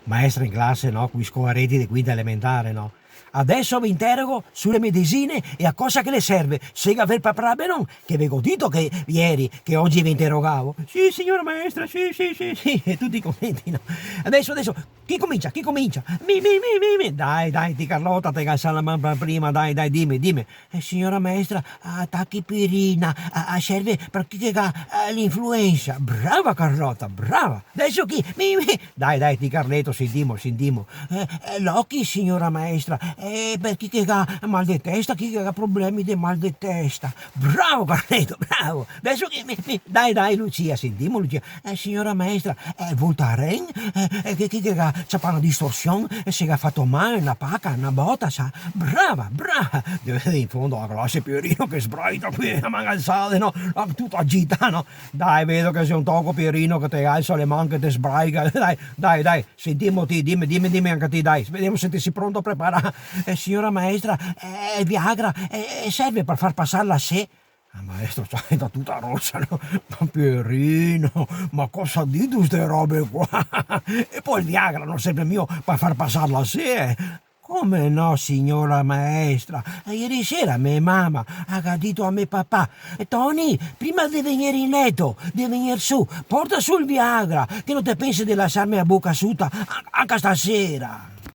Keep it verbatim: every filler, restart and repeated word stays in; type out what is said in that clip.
Maestra in clase, no? Coi scolareti de quinta elementare, no? "Adeso ve interogo su le medesine e a cosa che le serve. Se gavè parlà ben, no? Che ve go dito che ieri, che ogi ve interogavo." "Sì, signora maestra, sì, sì, sì, sì." E tuti contenti, no? "Adeso, adeso, chi comincia? Chi comincia?" "Mi, mi, mi, mi, mi." "Dai, dai, ti Carlota, te ga alsà la man par prima, dai, dai, dime, dime." "Eh, signora maestra, a tachipitrina, a, a serve par chi che ga, eh, l'influensa." "Brava Carlota, brava." "Adeso chi?" "Mi, mi." "Dai, dai, ti Carleto, sentimo, sentimo." "Eh, eh, l'ochi, signora maestra, eh, par chi che ga mal de testa, chi che ga problemi de mal de testa." "Bravo Carleto, bravo." "Adeso chi?" "Mi, mi." "Dai, dai, Lucia, sentimo, Lucia." "Eh, signora maestra, eh, Voltaren, eh, eh, che, chi che ga ciapà na distorsion e se ga fato mal, na paca, na bota, sa." "Brava, brava." In fondo a clase Pierino che sbraita qui, a man alsà, no? Tuto agità, no? "Dai, vedo che te si un toco, Pierino, che te alsi le man, che te sbraiti. Dai, dai, dai, sentimo ti, dime, dime, dime anca ti, dai, vedemo se te si pronto, preparà." "Eh, signora maestra, eh, el Viagra, eh, serve par far pasar la se." La maestra, sa, la è tuta rosa, no? "Ma Pierino, ma cosa dito ste robe qua? E po' el Viagra no serve mia par far pasar la se, eh?" "Come no, signora maestra? Ieri sera me mama la ga dito a me papà: 'Toni, prima de vegnir in leto, de vegnir su, porta su el Viagra, che no te pensi de lasarme a boca suta a-, anca stasera.'"